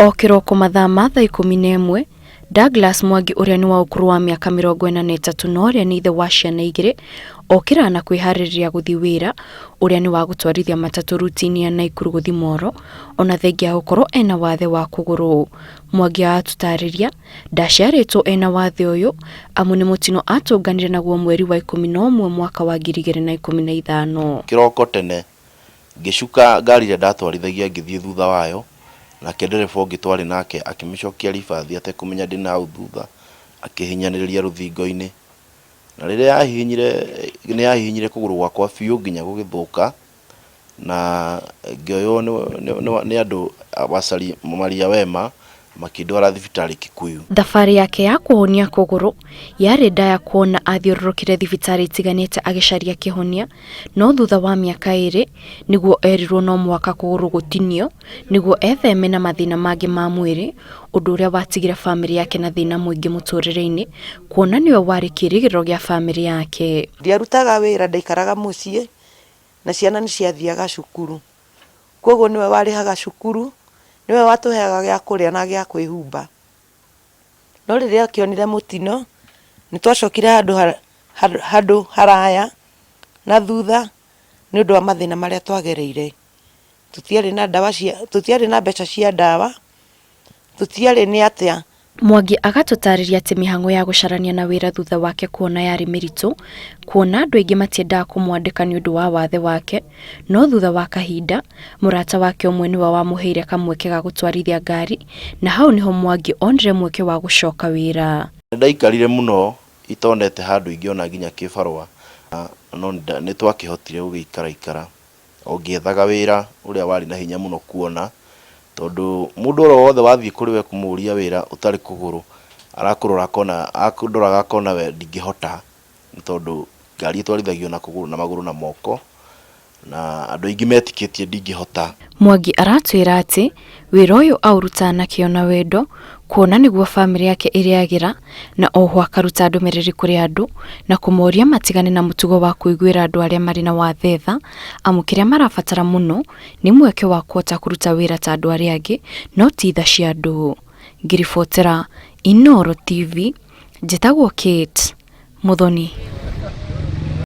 O kĩroko mathaa ma thaa 11, Douglas Mwangi ũrĩa nĩ wa ũkũrũ wa mĩaka 43 na ũrĩa nĩ ithe wa ciana igĩrĩ, okĩraga na kwĩharĩrĩria gũthiĩ wĩra ũrĩa nĩ wa gũtwarithia matatũ ruti-inĩ ya Naikuru gũthiĩ Moro, ona thengia ya gũkorwo ena wathe wa kũgũrũ. Mwangi aratũtarĩria ndaciarĩtwo ena wathe ũyũ amu nĩ mũtino atũnganire naguo mweri wa 11 mwaka wa 2015. Kĩroko tene Ngĩcuka ngari ĩrĩa ndatwarithagia ngĩthiĩ thutha wayo, nake ndereba ũngĩ twarĩ nake akĩmĩcokia ribathi atekũmenya ndĩ na hau thutha, akĩhihinyanĩrĩria rũthingo-inĩ. Na rĩrĩa yahihinyire, nĩ yahihinyire kũgũrũ gwakwa biũ nginya gũgĩthũka, na ngĩoywo nĩ andũ a Maria Wema makĩndwara thibitarĩ Kikuyu. Thabarĩ yake ya kũhonia kũgũrũ yarĩ ndaya kuona athiũrũrũkire thibitarĩ itiganĩte agĩcaria kĩhonia, no thutha wa mĩaka ĩrĩ nĩguo erirwo no mũhaka kũgũrũ gũtinio nĩguo etheme na mathĩna mangĩ ma mwĩrĩ, ũndũ ũrĩa watigire bamĩrĩ yake na thĩna mũingĩ mũtũrĩre-inĩ kuona nĩwe warĩ kĩrĩgĩrĩro gĩa bamĩrĩ yake. Ndiarutaga wĩra ndaikaraga mũciĩ na ciana nĩ ciathiaga cukuru. Kwoguo nĩwe warĩhaga cukuru, nĩwe watũheaga gĩa kũrĩa na gĩa kwĩhumba. No rĩrĩa akĩonire mũtino, nĩ twacokire handũ handũ haraya na thutha nĩ ũndũ wa mathĩna marĩa twagereire. Tũtiarĩ na ndawa cia, tũtiarĩ na mbeca cia ndawa, tũtiarĩ nĩ atĩa. Mwangi agatũtarĩria atĩ mĩhang'o ya gũcarania na wĩra thutha wake kuona yarĩ mĩritũ, kuona andũ aingĩ matiendaga kũmwandĩka nĩ ũndũ wa wathe wake, no thutha wa kahinda, mũrata wake ũmwe nĩwe wamũheire kamweke ga gũtwarithia ngari na hau nĩho Mwangi onire mweke wa gũcoka wĩra. Nĩndaikarire mũno itonete handũ ingĩona nginya kĩbarũa, no nĩtwakĩhotire gũgĩikaraikara. o ngĩethaga wĩra ũrĩa warĩ na hinya mũno kuona, tondũ mũndũ oro wothe wathiĩ kũrĩ we kũmũria wĩra ũtarĩ kũgũrũ, arakũrora akona, akũndoraga akona we ndingĩhota, nĩ tondũ ngari ĩtwarithagio na kũgũrũ na magũrũ na moko, na andũ aingĩ metĩkĩtie ndingĩhota. Mwangi aratwĩra atĩ wĩra ũyũ aũrutaga na kĩo na wendo, kuona nĩguo bamĩrĩ yake ĩrĩagĩra, na oho akaruta ndũmĩrĩri kũrĩ andũ na kũmoria matigane na mũtugo wa kũiguĩra andũ arĩa marĩ na wathe tha, amu kĩrĩa marabatara mũno nĩ mweke wa kũhota kũruta wĩra ta andũ arĩa angĩ no ti tha cia andũ. Ngĩribotera Inooro TV, njĩtagwo Kate Muthoni.